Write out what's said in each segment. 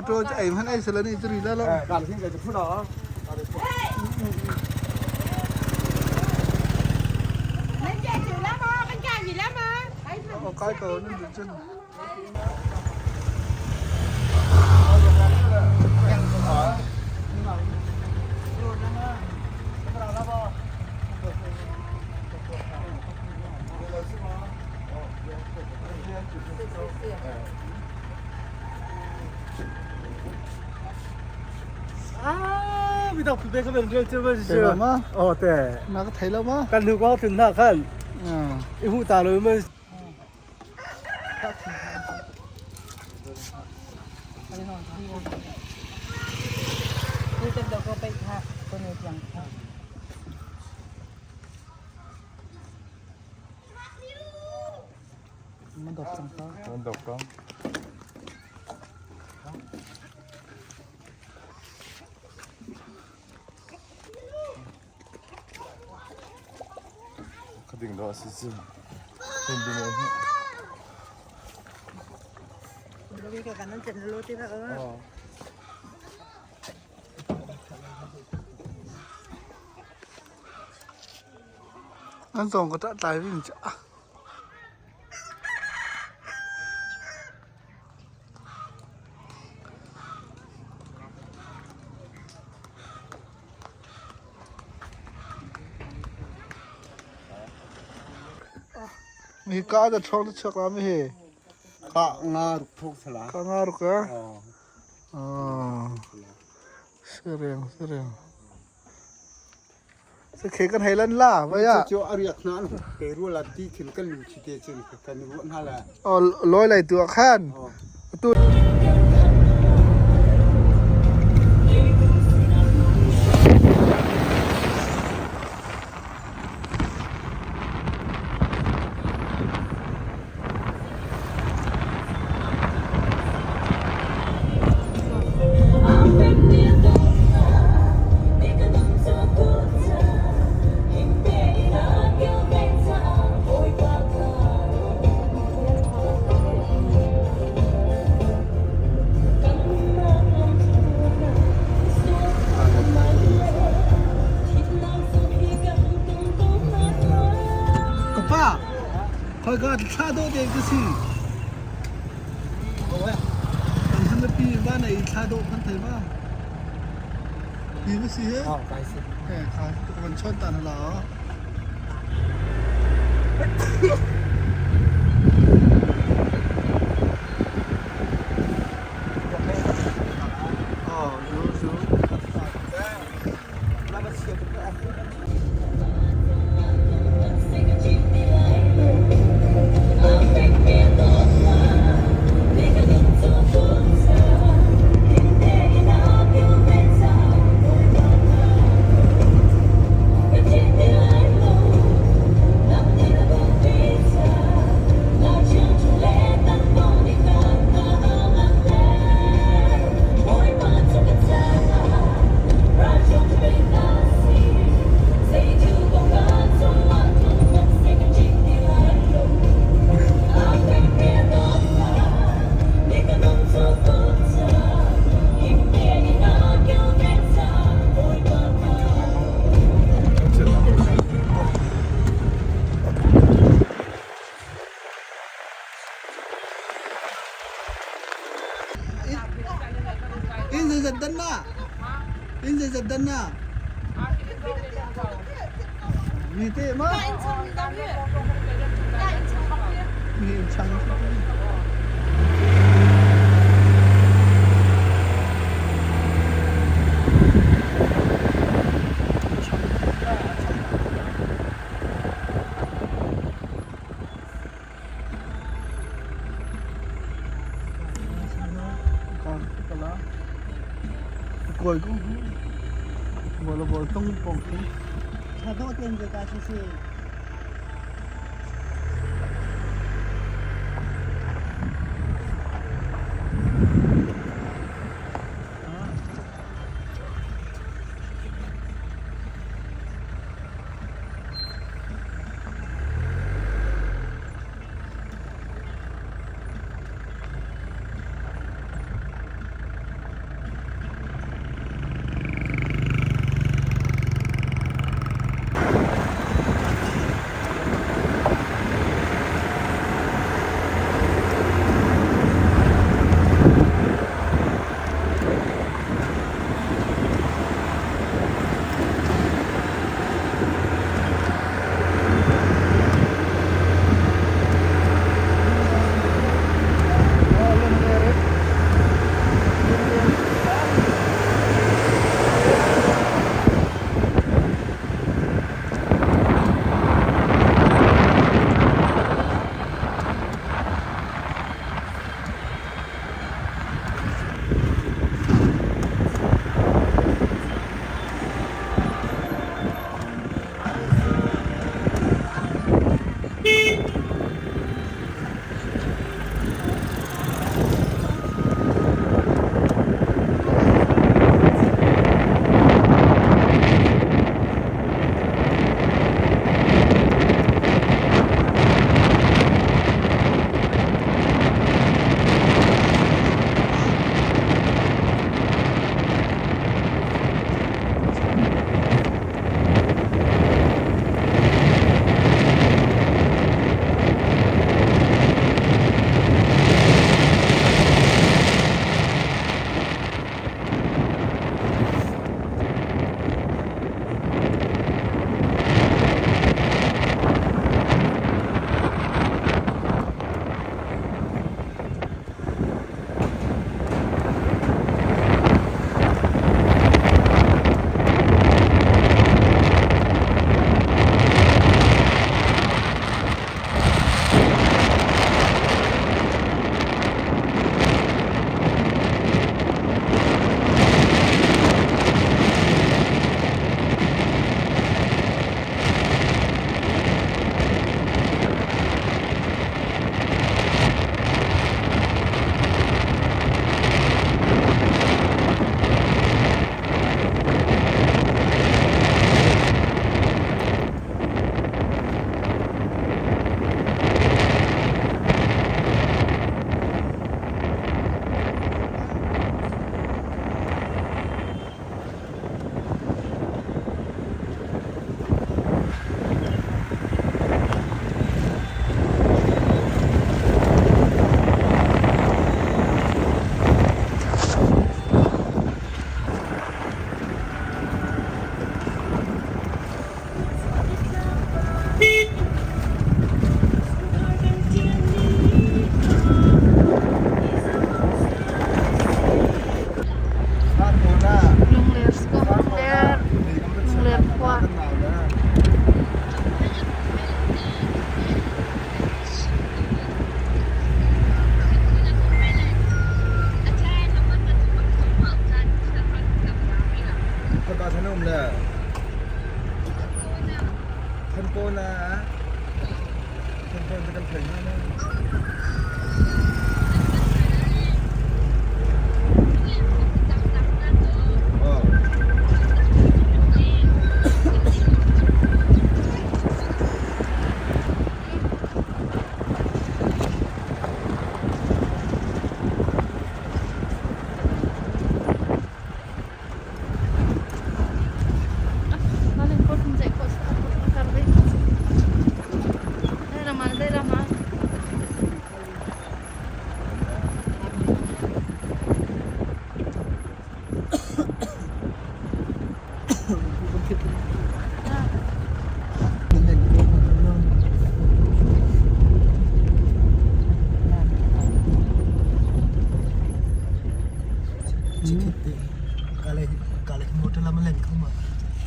Motor ei hman ei sala ni churi la lo. Kai ko nan du chun. 啊，味道普遍可能就这么是。吗？哦，对。那个睇了吗？干头光挺好看。嗯。一副大楼们。 Man dok cang ka. Man dok ka. Ka ding do si si. An zong ka ṭah tlai ving ca. Mi ka da ṭhawng na chuak la mi hi. Ka nga ruk thok sala. Ka nga ruk a? Oh. Sireng sireng. Sakhe kan hei lan la vai ah. Cu a riak hna ke rual a ti thil kan lu chi te cun kan ruah hna la. Oh loi lai tu ah khan. Tu Ka pa, Khoika thla dawh te ka si. Kan han pi va nei thla dawh kan thei ma. Pi ma si he? Oh, kai si. Eh, kha kan chon ta na la. Oh, zu zu. In zeizat dan na? In zeizat dan na? Mi te ma? Mi in chang. Kawi ko. Bola bola tong pong. Thado ten je ka si si.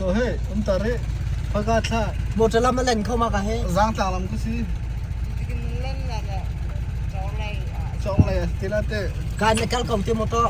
To he um ta re phaka thla. Motor lam a len kho ma ka he. Zangtlang lam ku si. Chong lei ti la te. Kan na kal ko te motor.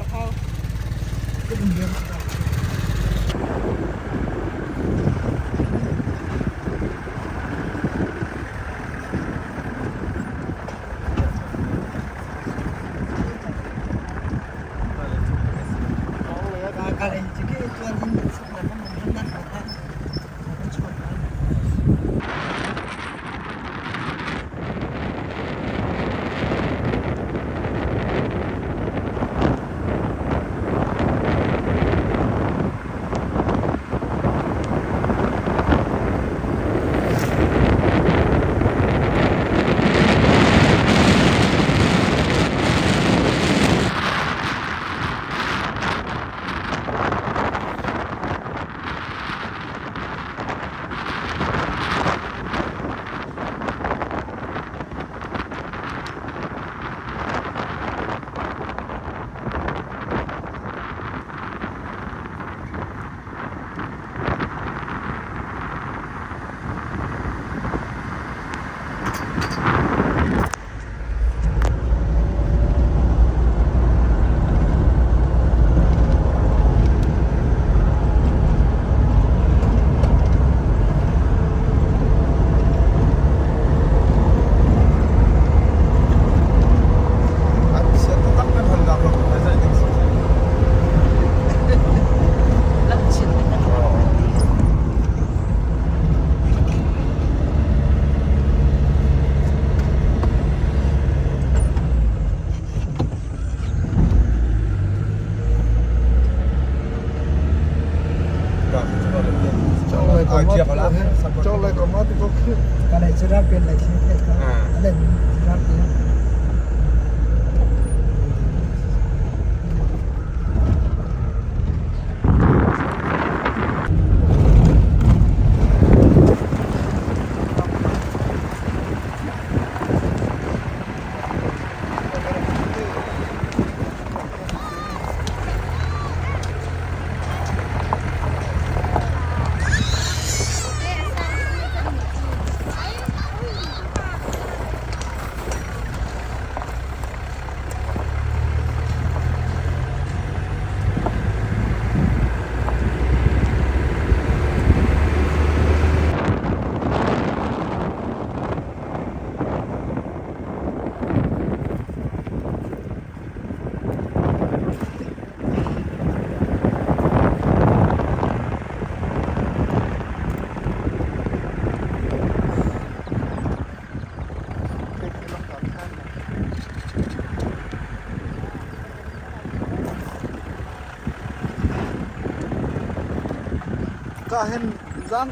Ka hen zang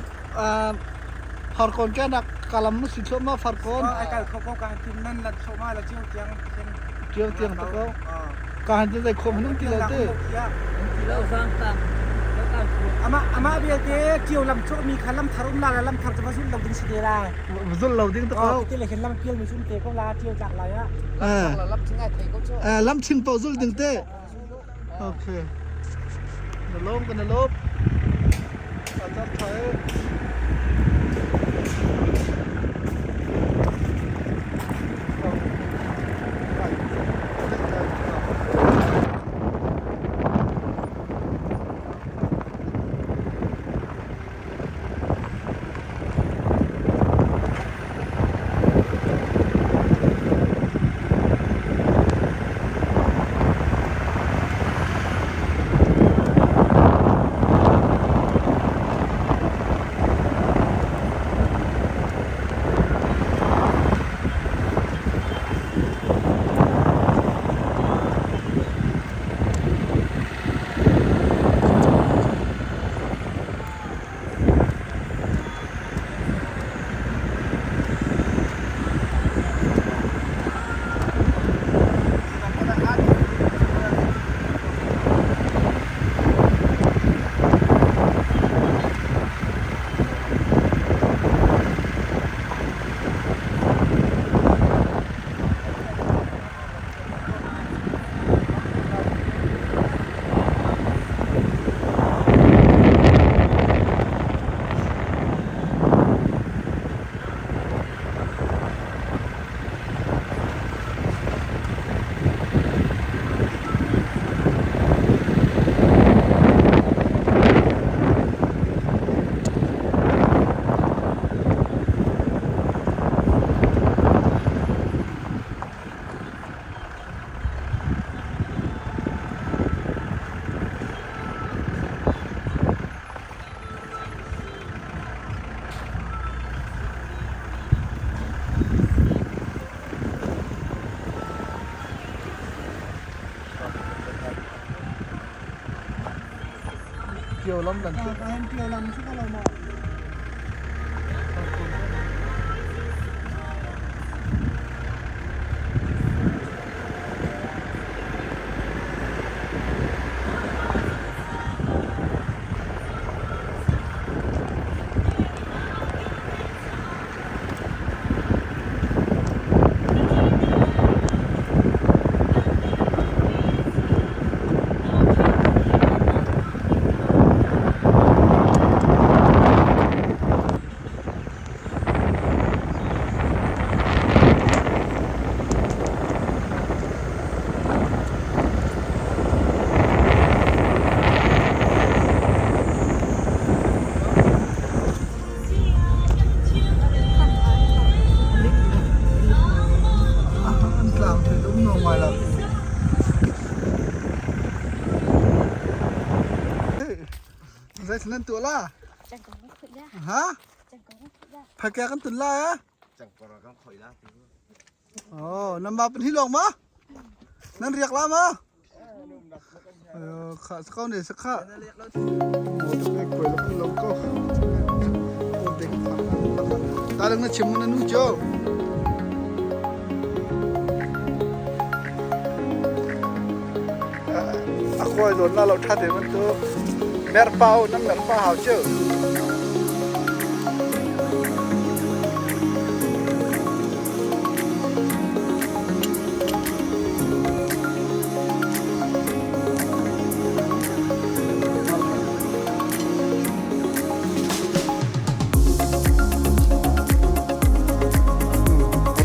farkon ke nak kalam mu si thlo ma farkon. Ai kal kho ko ka tin nan lat thlo ma la chiu tiang chiu tiang ta ko. Ka han zai khom hanung ti lo te. Ama ama belte chiu lam cho mi kha lam thar um la lam thar cha zul lo ding si te la. Zul lo ding ta ko. Ti le khin lam pial mi sum te ko la chiu chak lai a. Lam ching ai thei ko chu. Lam ching po zul ding te. Okay. Na lom ka na lom. Atar thae. Tio lam lan Ka hen Tio lam si ko lo maw? An tlang thil um no ngai lo. Zei nan tuah la? Ha? Phake kan tun lai a? Oh, nan ma pan hi long ma? Nan riak la ma? Kha kau ne sakha. Ta lang na chim na nu cho. A khoi lon la lo tha te man tu. Mer pau nan mer pa hau cheu.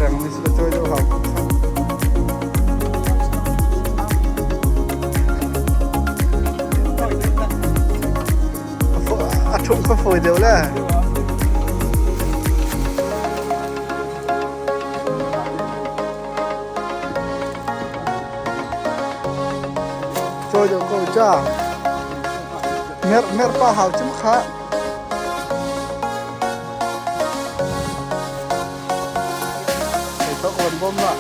Rang ni sila choi deuh hau. A thum kha fawi deuh le. Cawi deuh ko ca. Mer mer pa hau chim kha. Thei thok wan bom la.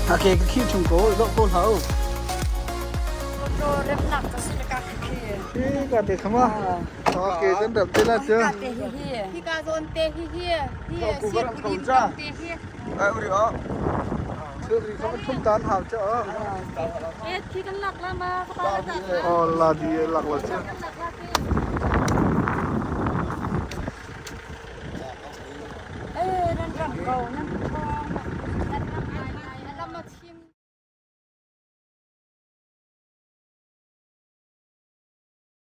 A ke ka khi chung ko zoh ko hlah u. Hi ka te khama. Okay, kan rap te la chu. Hi ka zawn te hi hi hi siat pudi te hi. Ai uri o. Thil ri kha thum tan hau cha. E thi kan lak la ma ka pa la Oh la di lak la cha. Kan lak la te.